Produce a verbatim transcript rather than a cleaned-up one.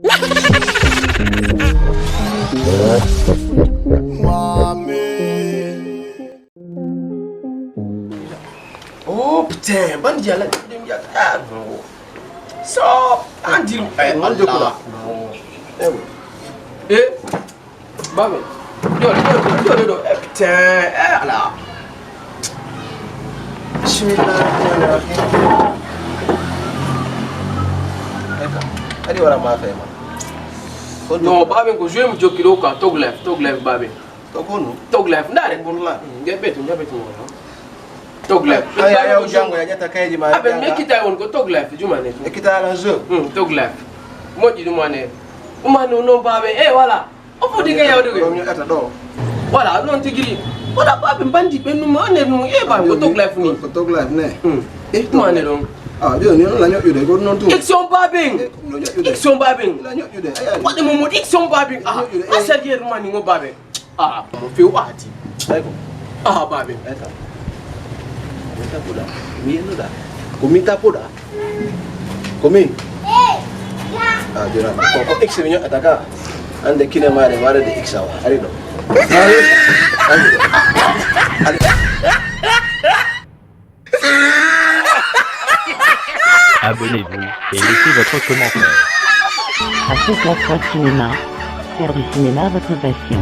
Oh putain, bandi yalla ɗum yalla. So andiru e Allah. Eh, babe. Yo, yo, yo, yo, yo. Eh putain, eh ala. Bismillahirrahmanirrahim. Eka, adi wala ma fema. No, babe, ko jouer mo jokki ɗo ka, Tog Life, Tog Life, babe. Tog honno? Tog Life, ndaare. Bon la. Nge betu, nge betu. Tog Life. Ay, ay, ay, jango, ya ƴetta kaydi ma, aɓe janga. Mi ekkita on ko Tog Life, jumane. Ekkita lan jeu. Hmm, Tog Life. Moƴƴi ɗum ane. Ɗum ane non, babe. Eh, voilà. O foti ka yawde ko. Ɗum ñu ata ɗo. Voilà, non tigi. Wala babe bandi ɓe num ane num. Eh, babe, ko Tog Life ni. Ko Tog Life ne. Hmm. Eh, ɗum ane ɗon. Ah, yo, ni non la ñoƴƴude, ko non tu. Action babe. Eh, no ñoƴƴude. Action babe. La ñoƴƴude. Ay, ay. Waɗde mo mo action babe. Ah, ñoƴƴude, eh. A sérieux mani ngo babe. Ah, mo few ati. Ay ko. Ah, babe. Ay ka. Ko min tapuɗa. Mi yennuɗa. Ko min tapuɗa. Ko min. Ah, jona. Ko, ko X mi ñoƴƴata ka. Ande kine mare, mare de X awa. Ari ɗo. Mare. Ari ɗo. Ari. Abonnez-vous et laissez votre commentaire. Africa Track Cinéma, faire du cinéma votre passion.